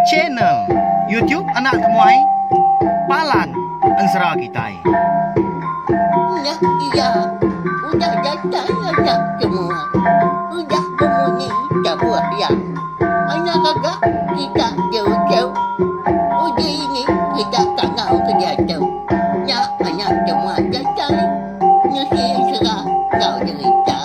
Channel YouTube Anak Temuai Palan Ensera Kitai. Nya iya udah datai anak semua. Udah bemunyi tabuh iya. Anak gaga kita jauh-jauh. Uji ini kita kangau ke diatu. Nya anak semua datai nusi ensera enggau jerita.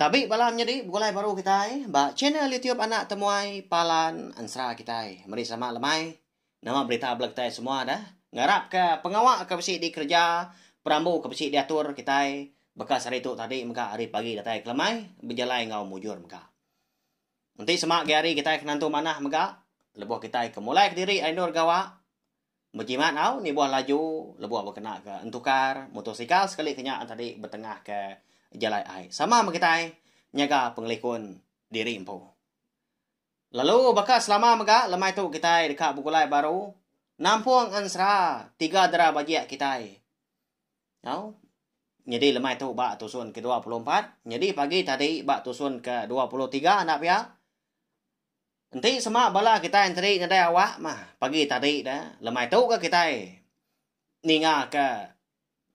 Tabi bala menyadi begulai baru kitai ba channel YouTube Anak Temuai Palan Ensera kitai. Meri selamat lemai. Nama berita bala kitai semua dah. Ngarap ke pengawa ke bisi dikereja, perambu ke bisi diatur kitai baka sehari tu tadi mega hari pagi datai ke lemai bejalai enggau mujur mega. Enti sema agi hari kitai ke nentu manah mega lebuh kitai ke mulai kediri ari endur gawa Bejimat au nibuh laju lebuh bekena ke entukar motosikal sekali ke nya tadi betengah ke jalai ai. Sama meh kitai nyaga pengelikun diri empu. Lalu baka selama mega lemai tu kitai deka begulai baru nampung ensera tiga dera bajik kitai. Au nyadi lemai tu ba tusun ke 24 nyadi pagi tadi ba tusun ke 23 enda pia. Enti sema bala kitai enteri nadai awak mah pagi tadi da lemai tu ga kitai ninga ka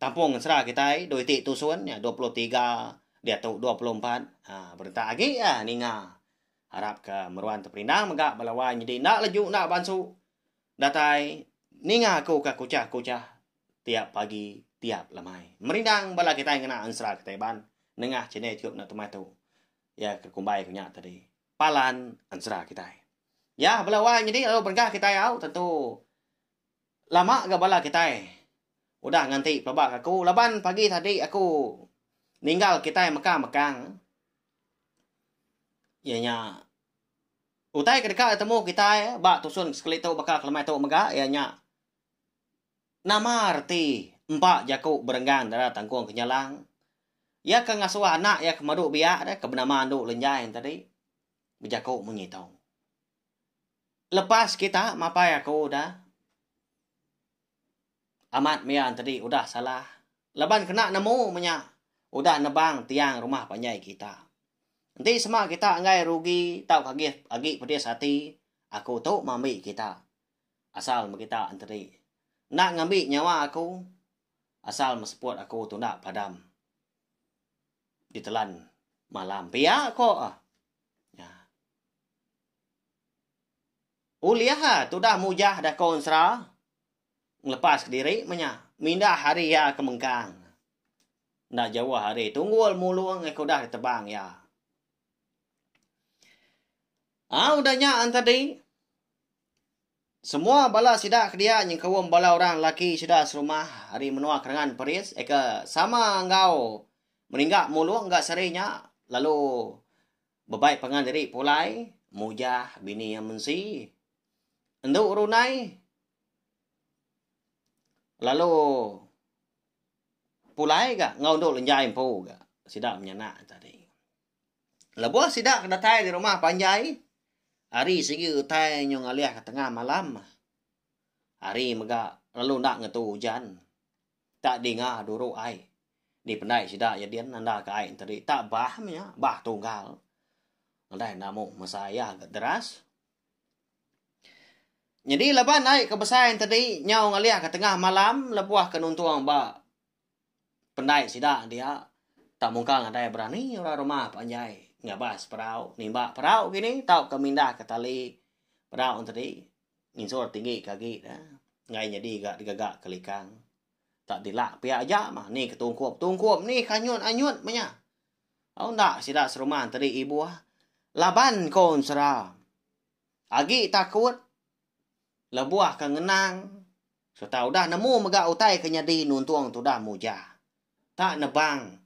tampung ensera kitai dua iti tusun nya 23 diatu 24 aaa berentak agi ah ninga arap ka meruan teperindang mega bala wai nyadi enda leju enda bansu datai ninga aku ka kuchah-kuchah tiap pagi tiap lemai. Merindang bala kitai ngena ensera kitai Iban nengah channel YouTube enda temai tu iya ke kumbai ku nya tadi. Palan ensera kitai. Ya bala wai nyadi lalu berengkah kitai au tentu lama ga bala kitai udah nganti pelaba ke aku laban pagi tadi aku ninggal kitai mekang mekang iya nya utai ke deka ditemu kitai ba tusun sekali tu baka kelemai tu mega iya nya Nama reti empa jaku berenggang dara tangkung kenyalang? Iya ke ngasuh anak iya ke madu biak deh ke benama Andu Lenjai tadi bejaku munyi tu. Lepas kita mapai aku udah amat mia tadi udah salah laban kena nemu menya udah nebang tiang rumah panjai kita. Enti sema kita enggai rugi tauka agi agi pedis ati aku tu mambi kita. Asal meh kita enteri. Enda ngambi nyawa aku, asal meh seput aku tunda padam ditelan malam. Pia ko. Nya. Ulih ah tudah mujah da ko ensera ngelepas kediri meh nya. Mindah hari iya ke mengkang. Enda jauh ari tunggul mulung ke udah ditebang iya. Ah udah nya entadi. Semua bala sida ke dia nyengkaum bala orang lelaki sida serumah ari menua Kerangan Peris eka sama enggau meringga mulung ga sehari nya lalu bebai pangan diri pulai mujah bini iya mensi endu runai lalu pulai ga enggau endu lenjai empu ga sida menyanak tadi. Lebuh sida ke datai di rumah panjai, hari sigi utai nyu ngalih ke tengah malam. Hari mega lalu enda ngetu ujan. Tak dinga duru ai dipendai sida iya din nanda ke ai enteri tak bah meh nya, bah tunggal. Nadai enda mu mesa iya ga deras. Nyadi laban ai ke besai enteri nyau ngalih ke tengah malam lebuh ke nuntung ba Pendai sida dia tak mungkal nadai berani orang rumah panjai ngabas perau nimba perau kini tauka mindah ke tali perau enti nginsur tinggi ke agi ne enggai nyadi ga digaga ke likang tak dilak pia aja mah ni ke tungkup tungkup ni ke anyut anyut meh nya. Au enda sida serumah enti ibuh laban ko ensera agi takut lebuh ke ngenang Sereta udah nemu mega utai ke nyadi nuntung tudah Mujah. Tak nebang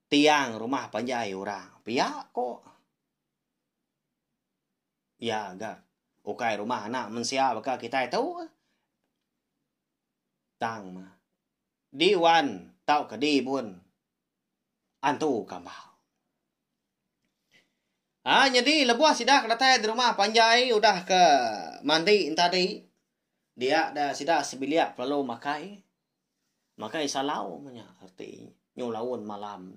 tiang rumah panjai orang. Pia ko. Iya ga ukai rumah anak mensia baka kitai tu. Tang mah diwan tauka dibun antu kambau. Ha nyadi lebuh sida ke datai di rumah panjai udah ke mandi entadi dia da sida sebilik lalu makai. Makai salau meh nya reti. Nyu laun malam.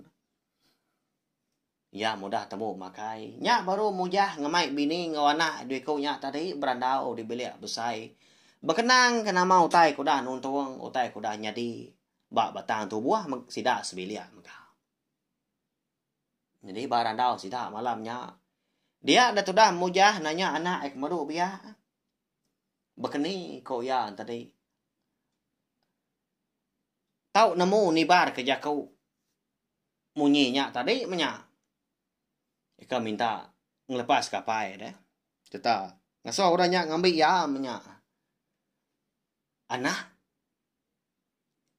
Iya mudah tembu makai. Nya baru Mujah ngemai bini enggau anak dua iku nya tadi berandau di bilik besai. Bekenang ke nama utai ke udah nuntung, utai ke udah nyadi ba batang tubuh sida sebilik mega. Nyadi ba randau sida malam nya, dia deh tudah Mujah nanya anak iya ke meru biak. Bekeni ku iya tadi. Tau nemu nibar ke jaku munyi nya tadi menya. Ika minta ngelepas ke apai deh. Sereta ngasuh orang nya ngambi iya menya. Anak.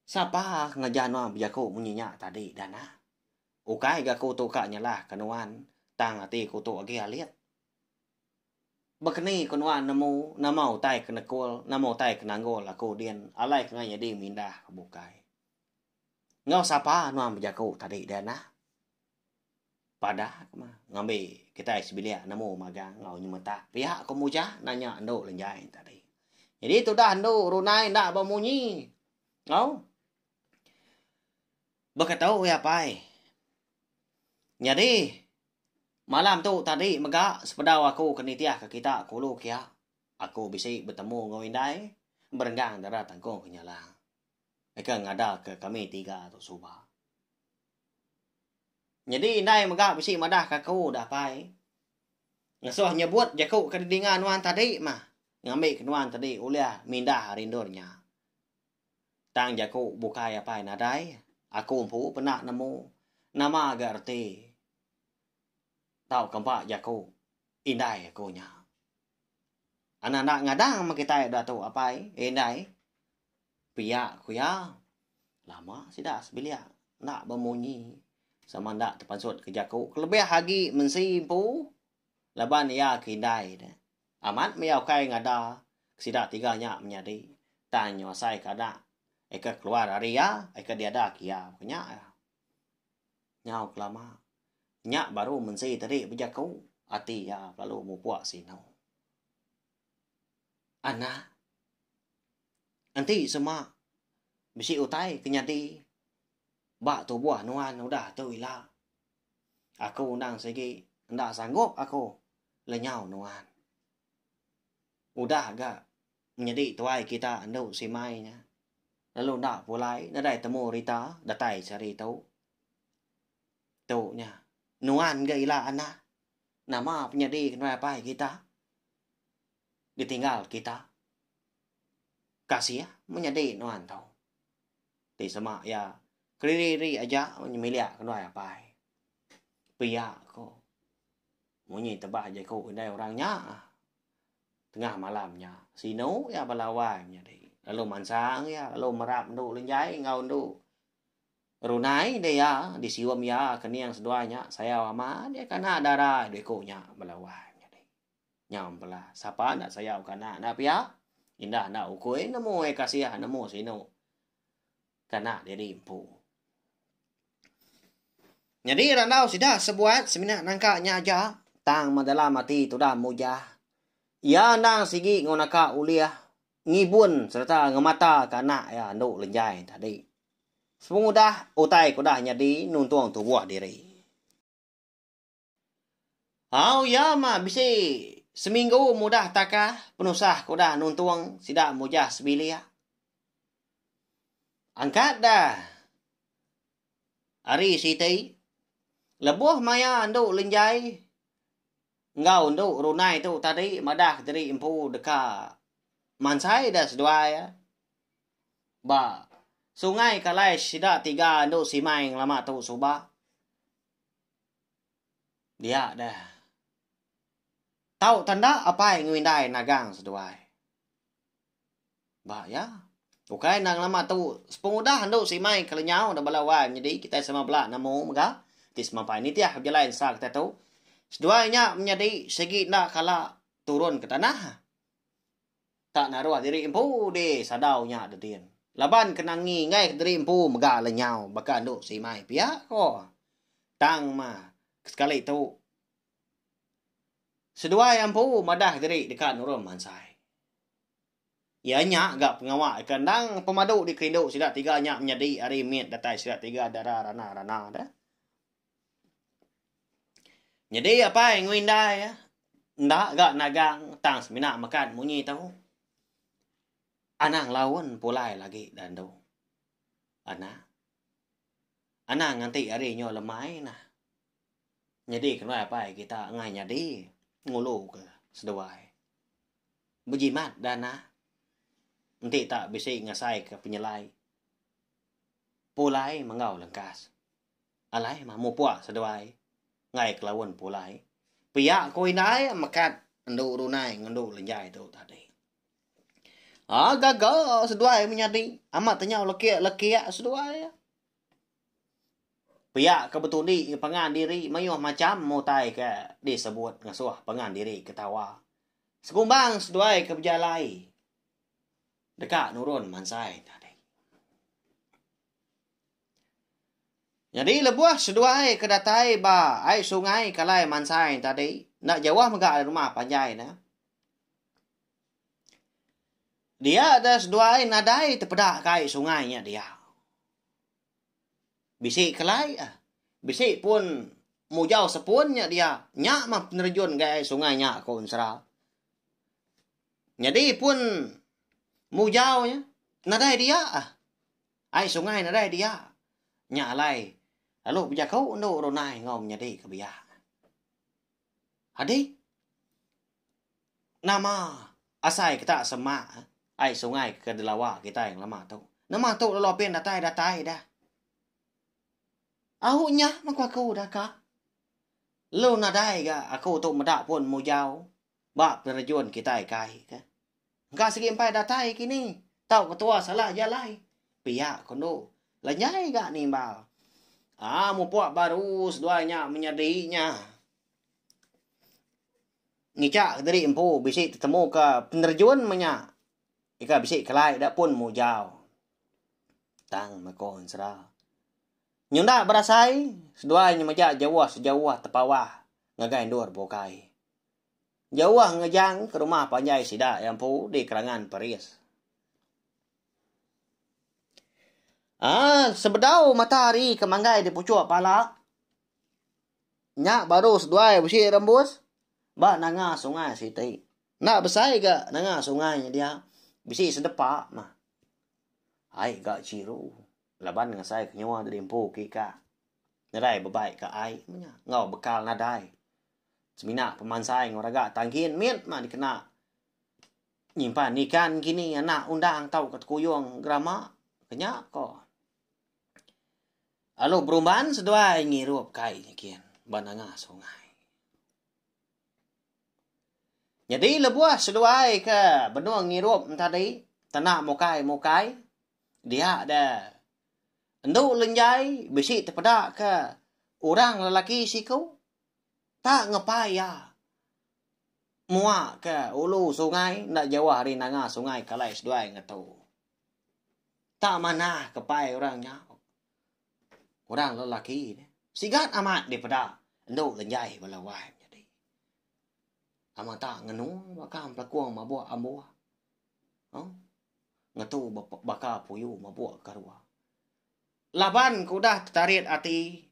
Sapa ke ngajar nuan bejaku munyi nya tadi dah nah. Ukai ga aku tu ka nyalah ke nuan tang ati ku tu agi alit. Bekeni ku nuan nemu nama utai ke nekul, nama utai ke nanggul aku din alai ke ngai nyadi mindah ke bukai. Enggau sapa nuan bejaku tadi deh nah. Padah ke mah ngambi kitai sebilik nemu magang enggau nyemetak pia ku Mujah nanya endu Lenjai tadi. Nyadi tudah endu Runai enda bemunyi enggau beketu iya pai. Nyadi Malam tu tadi mega sepedau aku ke nitihka kita ke ulu kia, aku bisi betemu enggau indai berenggang dara tangkung kenyalang ke ngadaka kami tiga tu suba. Nyadi indai mega bisi madahka aku dah pai ngasuh nyebut jaku ke didinga nuan tadi mah ngambika nuan tadi ulih mindah ari endur nya. Tang jaku bukai apai nadai, aku empu penda nemu nama ga reti tauka empa jaku indai aku nya. Anak enda ngadang meh kitai udah tu apai indai. Pia ku iya, lama sida sebilik enda bemunyi sama enda tepansut ke jaku kelebih agi mensi empu laban iya ke indai ne. Amat meh iya ukai ngada sida tiga nya menyadi tang nyuasai ke anak eka keluar ari iya eka diada ke iya. Nya. Nyau kelama, nya baru mensi tadi bejaku, ati iya lalu mupuk sinu. Anak, enti sema bisi utai ke nyadi ba tubuh nuan udah tu ila, aku endang sigi enda sanggup aku lenyau nuan. Udah ga menyadi tuai kita endu Simai nya lalu enda pulai nadai temu rita datai sehari tu. Tu nya nuan ga ila anak nama penyadi ke nuai apai kita ditinggal kita. Kasih menyadi nuan tu. Ti sema iya kediri-diri aja nyemilik ke nuai apai. Pia ko munyi tebah jaku indai orang nya. Tengah malam nya, sinu iya bala wai menyadi. Lalu mansang iya lalu merap endu Lenjai enggau endu Runai deh iya disium iya kening seduai nya sayau amat iya ke anak dara dua iku nya bala wai menyadi. Nyau empelah sapa enda sayau ke anak enda pia indah enda ukui nemu iya kasih nemu sinu ke anak diri empu. Nyadi randau sida sebuat semina nangka nya aja tang meh dalam ati tudah Mujah. Iya endang sigi enggau naka ulih ngibun sereta ngemataka anak iya endu Lenjai tadi. Sepengudah utai ke udah nyadi nuntung tubuh diri. Au iya mah bisi seminggu mudah takah penusah ke udah nuntung sida Mujah sebilik. Angkat dah. Ari siti, lebuh maya endu Lenjai enggau endu Runai tu tadi madah diri empu deka mansai da seduai ba sungai ke alai sida tiga endu Simai ngelama tu suba. Dia deh. Tau tanda apai enggau indai nagang seduai. Ba iya. Ukai enda ngelama tu sepengudah endu Simai ke lenyau da bala wai menyedi kitai sama bela nemu mega ti semampai nitih bejalai ensa kitai tu. Seduai nya menyadi sigi enda kala turun ke tanah. Tak naruh diri empu di sadau nya dedin. Laban ke nangi enggai ke diri empu mega lenyau baka endu Simai pia ko. Tang mah sekali tu seduai empu madah diri deka nurun mansai. Iya nya ga pengawa ke endang pemadu dikerindu sida tiga nya menyadi ari mit datai sida tiga dara rana-rana deh. Nyadi apai enggau indai enda ga nagang tang semina mekat munyi tu. Anang laun pulai lagi da endu. Anak. Anang nganti hari nyu lemai nah. Nyadi kenuai apai kita enggai nyadi ngulu ke seduai. Bejimat dana enti tak bisi ngasai ke penyelai pulai menggau lengkas. Alai mah mupuk seduai enggai kelaun pulai. Pia ku indai mekat endu runai ngendu lenjai tu tadi. Aa gaga seduai menyadi amat tenyau lekik-lekik seduai. Pia ke betundi ngan pangan diri mayuh macham utai ke disebut ngasuh pangan diri ketawa. Sekumbang seduai ke bejalai deka nurun mansai tadi. Nyadi lebuh seduai ke datai ba ai sungai ke alai mansai tadi enda jauh mega ari rumah panjai ne. Dia da seduai nadai tepeda ka ai sungai nya dia. Bisi kelai ah. Bisi pun mujau sepun nya dia. Nya mah penerjun ngagai ai sungai nya ku Ensera. Nyadi pun mujau nya nadai dia ah. Ai sungai nadai dia. Nya alai lalu bejaku endu Runai enggau menyadi ke biak. Adi nama asai kita semak ai sungai ke dilawa kitai ngelama tu. Nama tu lalu apin datai datai dah. Au nya meh ku aku dah ka. Lalu nadai ga aku tu meda pun mujau ba penerejun kitai kai ke. Engka sigi empai datai kini tau ketua salah jalai. Pia ku endu. Lenyai ga nimbal. Aa mupuk baru seduai nya menyadi nya. Ngicha kediri empu bisi tetemu ke penerjun menya ika bisi kelai da pun mujau. Tang meko ensera. Nyunda berasai seduai nyemeja jauh sejauh tepawah ngagai endur bukai. Jauh ngejang ke rumah panjai sida iya empu di Kerangan Peris. Aaa sebedau matahari ke manggai di puchuk pala. Nya baru seduai bisi rembus ba nanga sungai siti. Enda besai ga nanga sungai nya dia bisi sedepa mah. Ai ga chiru laban ngasai ke nyua diri empu ke ika. Nadai bebai ka ai meh nya enggau bekal nadai. Semina pemansai enggau raga tangkin mit mah dikena nyimpan ikan kini anak undang tauka tekuyung gerama ke nya ko. Lalu berumban seduai ngirup kai nyikin ba nanga sungai. Nyadi lebuh seduai ke benung ngirup entadi tena mukai-mukai dia deh endu lenjai bisi tepeda ke orang lelaki siku tak ngepai iya mua ke ulu sungai enda jauh ari nanga sungai ke alai seduai ngetu. Tak manah ke pai orang nya. Orang lelaki ne. Sigat amat dipeda endu lenjai bala wai menyadi. Amat tak ngenung baka pelekung mabuk ambuh. Huh? Ngetu baka puyu mabuk karua. Laban ke udah tetarit ati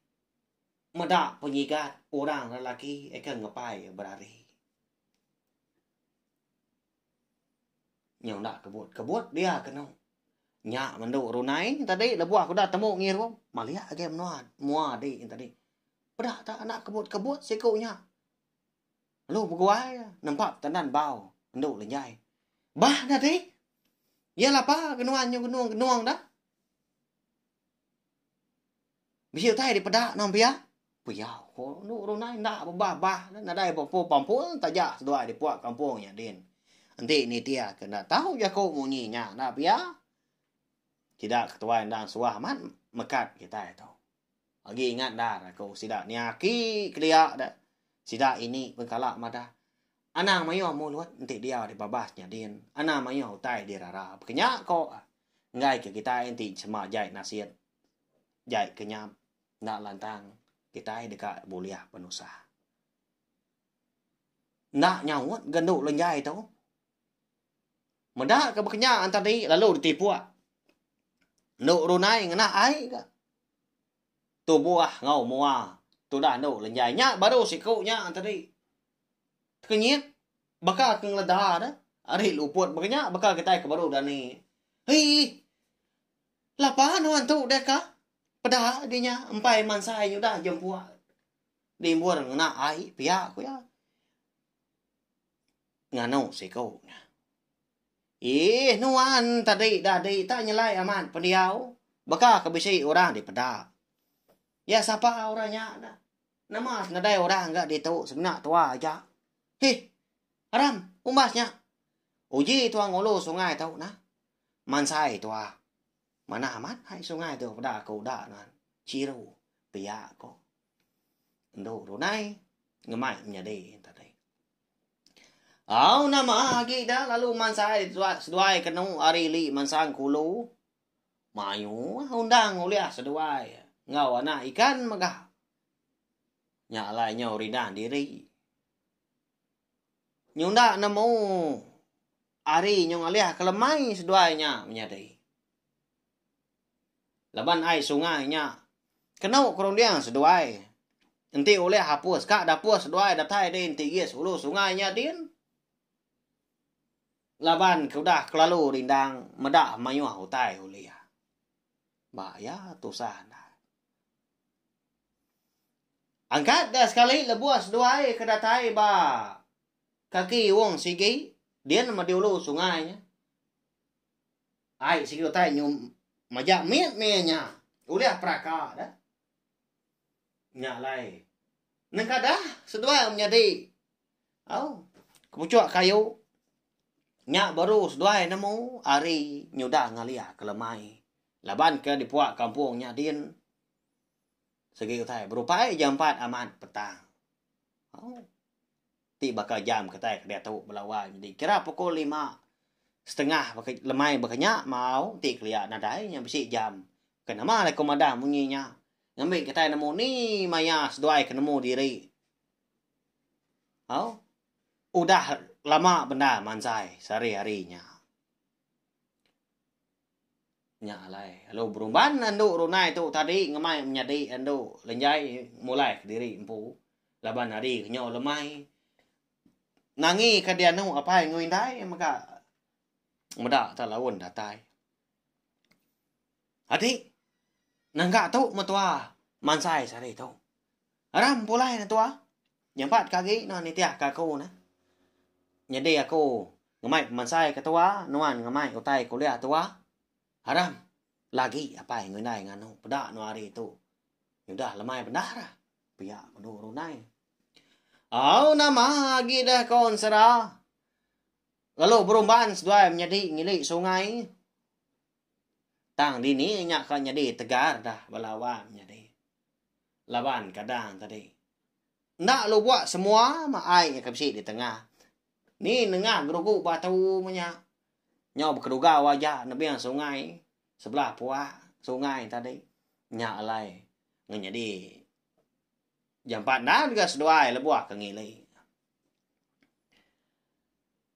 meda penyigat orang lelaki eka ngepai berari. Nya enda kebut kebut dia kenu. Nya mendu runai tadi lebuh aku dah temu ngirup malik agi menua mua adi tadi. Peda tak anak kebut kebut siku nya. Lalu beguai nempa tandan bau endu lenjai. Bah tadi. Iya lapa kenuan nyu genung genung dah. Bisi utai dipeda nang pia. Pia ko endu runai enda bebah bah nadai pampul pampul taja seduai dipuak kampung nya din. Enti nitih ke enda tau jaku munyi nya enda pia. Sida ketuai endang suah amat mekat kitai tu. Agi ingat endar aku sida ni aki kelia da sida ini pun kala madah anang mayuh mulut enti diau di babas nya din anang mayuh utai dirara. Baka nya ko enggai ke kitai enti sema jai nasit jai kenyap enda lantang kitai deka bulih penusah. Enda nyaut ga endu lenjai tu. Meda ke bekenya tadi lalu ditipuk. Endu Runai ngena ai ga. Tubuh enggau mua tudah endu Lenjai nya baru siku nya tadi. Tekenyit baka ke ngeleda deh ari luput bekenya baka kitai ke baru dani. Hii. Lapa nuan tu deh ka? Peda di nya empai mansai nyudah jempuk dimbur ngena ai pia ku iya. Nganu siku nya. Ih nuan tadi dadi tak nyelai amat pendiau baka ke bisi orang dipeda. Iya sapa orang nya dah. Nama nadai orang ga ditu semina tua aja. Hih aram umbas nya. Uji tua ngulu sungai tu nah. Mansai tua. Manah amat ai sungai tu peda aku uda nuan. Chiru pia ko. Endu Runai ngemai menyadi tadi. Au nama agi da lalu mansai seduai kenu ari ili mansang kulu. Mayuh undang ulih seduai enggau anak ikan mega. Nya alai nyau rindang diri. Nyunda nemu ari nyau ngalih ke lemai seduai nya menyadi. Laban ai sungai nya kenu kerunding seduai. Enti ulih apus ka dapur seduai datai din tigis ulu sungai nya din. Laban ke udah kelalu rindang meda mayuh utai ulih. Ba iya tusah enda. Angkat ga sekali lebuh seduai ke datai ba kaki wong sigi din meh di ulu sungai nya. Ai sigi utai nyu majak mit meh nya ulih peraka dah. Nya alai nengkadah seduai menyadi au kepuchuk kayu nya baru seduai nemu ari nyudah ngalia ke lemai laban ke dipuak kampung nya din sigi utai berupai jampat amat petang. Au. Ti baka jam kitai ke diatu bala wai nyadi kira pukul 5:30 baka lemai baka nya mau ti kelia nadai nya bisi jam. Ke nama deh ku madah munyi nya ngambi kitai nemu ni maya seduai ke nemu diri. Au udah lama bendar mansai sehari-hari nya. Nya alai lalu berumban andu Runai tu tadi ngemai menyadi andu Lenjai mulai kediri empu laban hari ke nyau lemai. Nangi ke dianu apai enggau indai mega meda ta laun datai. Adi nangga tu metua mansai sehari tu. Aram pulai ne tua. Nyampat ke agi nuan nitih ke aku neh. Nyadi aku ngemai pemansai ke tua, nuan ngemai utai kuliah tua. Aram lagi apai enggau indai nganu peda nuan hari tu. Nyudah lemai bendar ah. Pia menu Runai. Au nama agi deh ko ensera. Lalu berumban seduai menyadi ngili sungai. Tang dini nya ka nyadi tegar dah bala wang nyadi. Laban kadang tadi. Enda lubok semua mah ai nya ke bisi di tengah. Ni nengah gerugu batu meh nya. Nyau bekedugau aja nebing sungai sebelah puak sungai tadi. Nya alai ngenyadi jampat endar ga seduai lebuh ke ngili.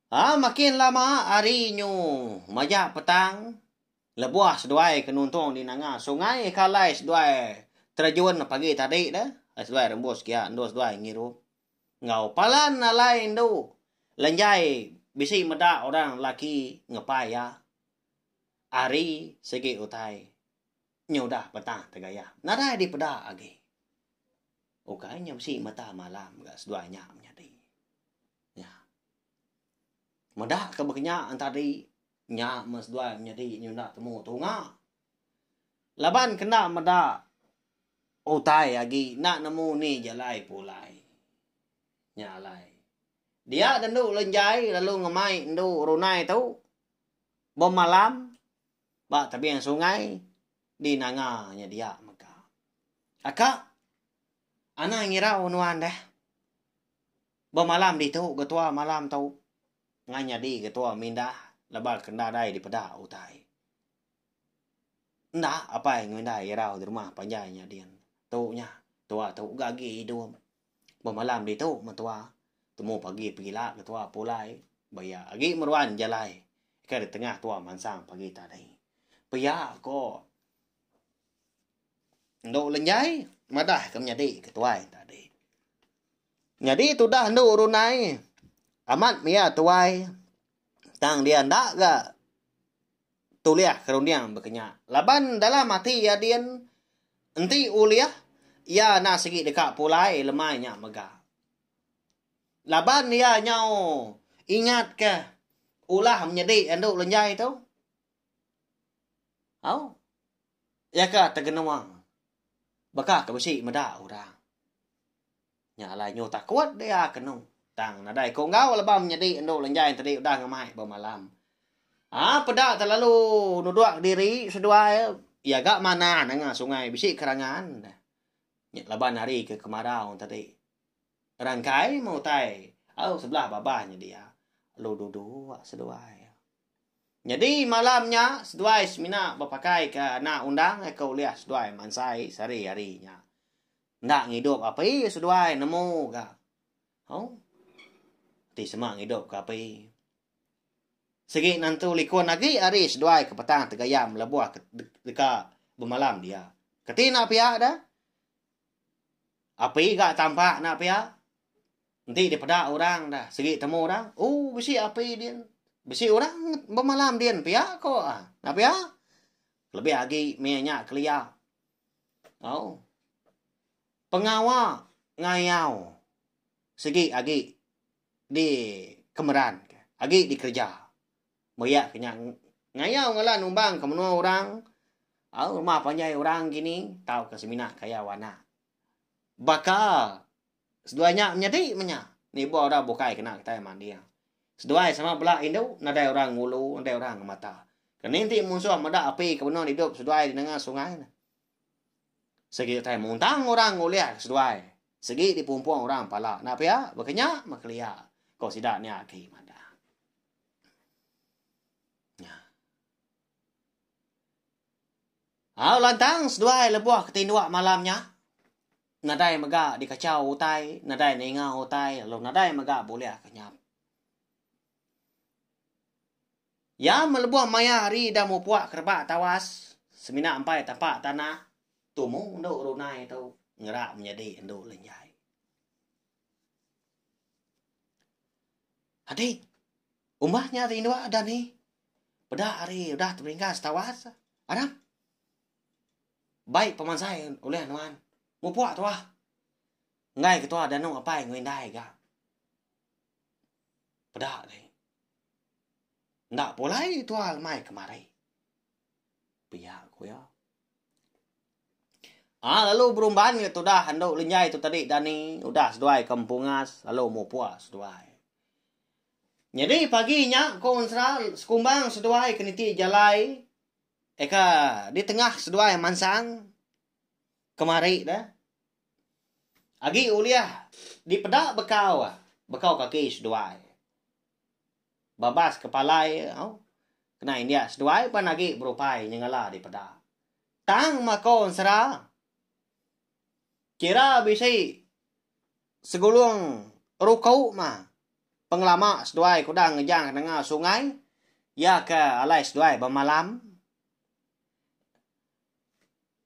Haa makin lama ari nyu majak petang lebuh seduai ke nuntung di nanga sungai ke alai seduai terjun pagi tadi deh seduai rembus kia endur seduai ngirup enggau palan alai endu lenjai bisi meda orang lelaki ngepai iya ari sigi utai nyu udah petang tegayam nadai dipeda agi ukai nya bisi mata malam ga seduai nya menyadi. Nya. Meda ke bekenya entadi nya meh seduai menyadi nyunda temu tunga. Laban kena meda utai agi enda nemu ni jalai pulai. Nya alai. Dia dendu lenjai lalu ngemai endu runai tu bemalam ba tebing sungai di nanga nya dia mega. Aka anang ngirau nuan deh. Bemalam ditu getua malam tu ngai nyadi getua mindah laban ke enda dai dipeda utai. Enda apai enggau indai irau di rumah panjai nya din. Tu nya tua tu ga agi idup. Bemalam ditu mentua temu pagi pegila ketua pulai ba iya agi meruan jalai. ke ditengah tua mansang pagi tadi. Pia ko Endu Lenjai madah ke menyadi ke tuai tadi. Nyadi tudah Endu Runai amat mia tuai tang dia enda ga tulih ke runding baka nya. Laban dalam ati iya din enti ulih iya enda sigi deka pulai lemai nya mega. Laban iya nyau ingatka ulah menyedi andu lenjai tu. Au. Iya ka tegenung baka ke bisi meda orang. Nya alai nyu takut dia kenu. Tang nadai ku enggau laban menyedi andu lenjai tadi udah ngemai bemalam. Aa peda terlalu nuduk diri seduai iya ga manah nengah sungai bisi kerangan. Nya laban hari ke kemarau tadi. Rangkai meh utai au sebelah babah nya dia lalu duduk seduai. Nyadi malam nya seduai semina bepakai ke anak undang ke ulih seduai mansai sehari-hari nya. Enda ngidup api seduai nemu ga. Au. Ti sema ngidup ke api. Sigi nentu likun agi ari seduai ke petang tegayam lebuh ke deka bemalam dia. Keti enda pia da. Api ga tampak enda pia. Enti dipeda orang dah sigi temu orang, ooh bisi api din. Bisi orang bemalam din pia ko ah. Enda pia. Lebih agi mih nya kelia. Au. Pengawa ngayau sigi agi dikemeranka, agi dikereja. Maya ke nya ngayau ngala numbang ke menua orang au rumah panjai orang kini tauka semina kayau anak. Baka seduai nya menyadi meh nya nibuh orang bukai kena kitai manding. Seduai sama bela indu nadai orang ngulu nadai orang ngemata. Keni enti munsuh meda api ke benung idup seduai di nengah sungai ne. Sigi utai muntang orang ngulih seduai sigi dipumpung orang pala enda pia baka nya meh kelia ko sida nya agi madah. Nya. Au lantang seduai lebuh ke tinduk malam nya. Nadai mega dikachau utai, nadai ninga utai lalu nadai mega bulih ke nyap. Iya melebuh maya hari dah mupuk kerebak tawas, semina empai tapak tanah, tumu endu runai tu ngerak menyadi endu lenjai. Adi, umbah nya rindu dani. Peda ari udah teberingkas tawas. Aram. Baik pemansai ulih nuan. Mupuk tuah. Enggai ke tuah danu apai enggau indai ga. Peda deh. Enda pulai tuah lemai kemari. Pia ku iya. Ah lalu berumban ga tudah andu lenjai tu tadi dani udah seduai ke empungas lalu mupuk seduai. Nyadi pagi nya ko Ensera sekumbang seduai ke niti jalai eka di tengah seduai mansang kemari deh. Agi ulih dipeda bekau bekau kaki seduai. Babas ke palai au kena india seduai pan agi berupai nyengala dipeda. Tang mako ensera kira bisi segulung ruku mah pengelama seduai ke udah ngejang nengah sungai iya ke alai seduai bemalam.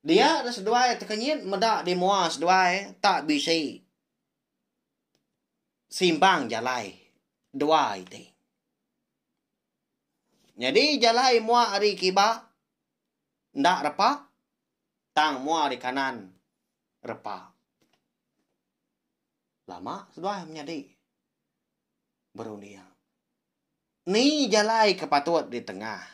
Dia seduai tekenyit meda di mua seduai tak bisi. Simpang jalai dua iti. Nyadi jalai mua ari kiba enda repa tang mua ari kanan repa. Lama seduai menyadi berunding. Ni jalai ke patut ditengah.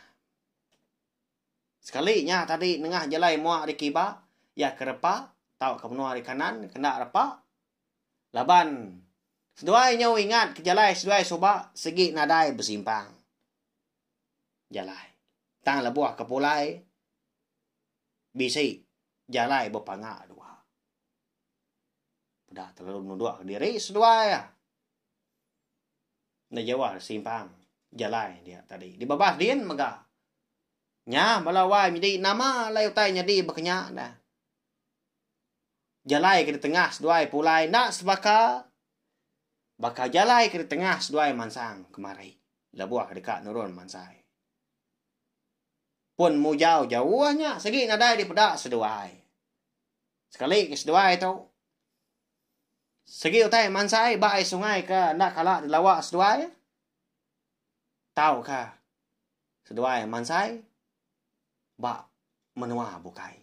Sekali nya tadi nengah jalai mua ari kiba iya ke repa tauka menua ari kanan kena repa. Laban seduai nyau ingat ke jalai seduai suba sigi nadai besimpang jalai. Tang lebuh ke pulai bisi jalai bepanga dua. Peda terlalu nunduk diri seduai ah. Enda jauh ari simpang jalai dia tadi. Di babas din mega. Nya bala wai nyadi nama alai utai nyadi baka nya dah. Jalai ke ditengah seduai pulai enda sebaka baka jalai ke ditengah seduai mansang kemari lebuh ke deka nurun mansai. Pun mujau jauh nya sigi nadai dipeda seduai. Sekali ke seduai tu sigi utai mansai ba ai sungai ke enda kala dilawa seduai tauka seduai mansai ba menua bukai.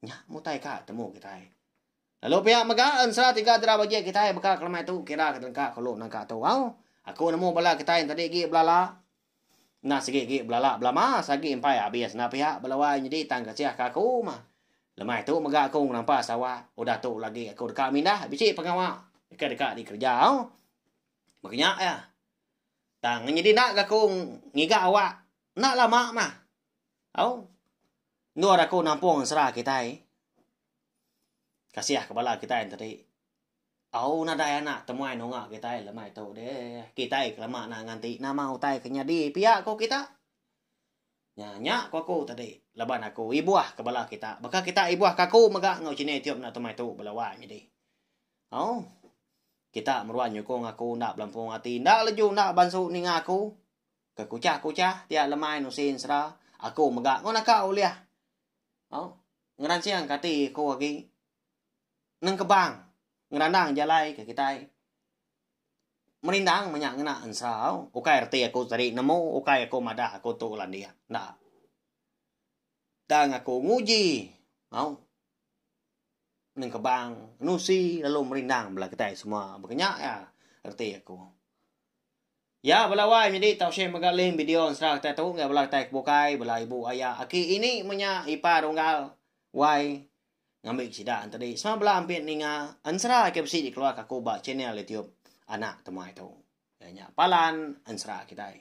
Nya mutai ka temu kitai. Lalu pia mega ensera tiga dera bajik kitai baka kelemai tu kira ke telengka ke ulu nangka tu au. Aku nemu bala kitai enti agi belala enda sigi agi belala belama sagi empai abis enda pia bala wai nyadi tang kasih ka aku mah. Lemai tu mega aku ngerampas awak udah tu lagi aku deka mindah bisi pengawa ke deka dikereja au. Baka nya iya. Tang nyadi enda ga aku ngiga awak enda lama mah. Au. Endur aku nampung ensera kitai. Kasih ke bala kitai enti ti. Au nadai anak temuai nunga kitai lemai tu deh. Kitai ke lama enda nganti nama utai ke nyadi pia ko kita. Nya nya ko aku tadi laban aku ibuh ke bala kita. Baka kita ibuh ke aku mega enggau chini tiup enda temai tu bala wai nyadi. Au. Kita meruan nyukung aku enda belampung ati enda leju enda bansu ninga aku. Ke kuchah-kuchah dia lemai nusi ensera aku mega enggau naka ulih. Au. Ngeransing ke ati aku agi nengkebang ngerandang jalai ke kitai merindang menya ngena ensera au. Ukai reti aku tadi nemu ukai aku madah aku tu landik enda. Tang aku nguji au nengkebang nusi lalu merindang bala kitai semua. Baka nya iya reti aku. Ya bala wai nyadi tau share mega link video ensera kitai tu ngagai bala kitai ke bukai bala ibu aya aki ini menya ipar unggal wai ngambi sida entadi semua bala ampit ninga ensera ke bisi dikeluar ka aku ba channel youtube anak temuai tu iya nya palan ensera kitai.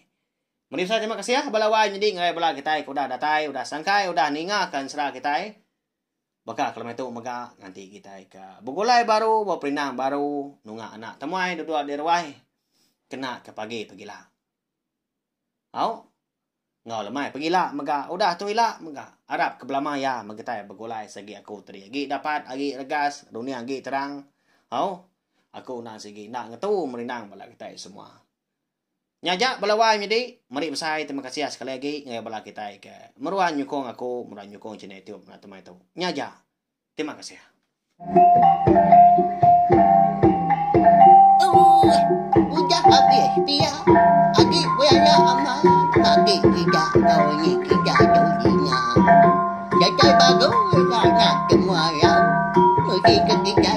Meri besai terima kasih bala wai nyadi ngagai bala kitai ke udah datai udah sangkai udah ninga ka ensera kitai. Baka ke lemai tu mega nganti kitai ke begulai baru beperindang baru nunga anak temuai duduk di ruai kena ke pagi pegila. Au enggau lemai pegila mega udah tu ila mega arap ke belama iya meh kitai begulai segi aku tadi agi dapat agi regas dunia agi terang au aku enda sigi enda ngetu merindang bala kitai semua. Nya aja bala wai menyadi, meri besai terima kasih sekali agi ngagai bala kitai ke meruan nyukung aku, meruan nyukung channel YouTube enda temai tu. Nya aja. Terima kasih. Ooh, udah habis pia agi belala amat agi kita enggau ini kita tu dinga. Datai baru ila anak temuai au mesti ke kitai.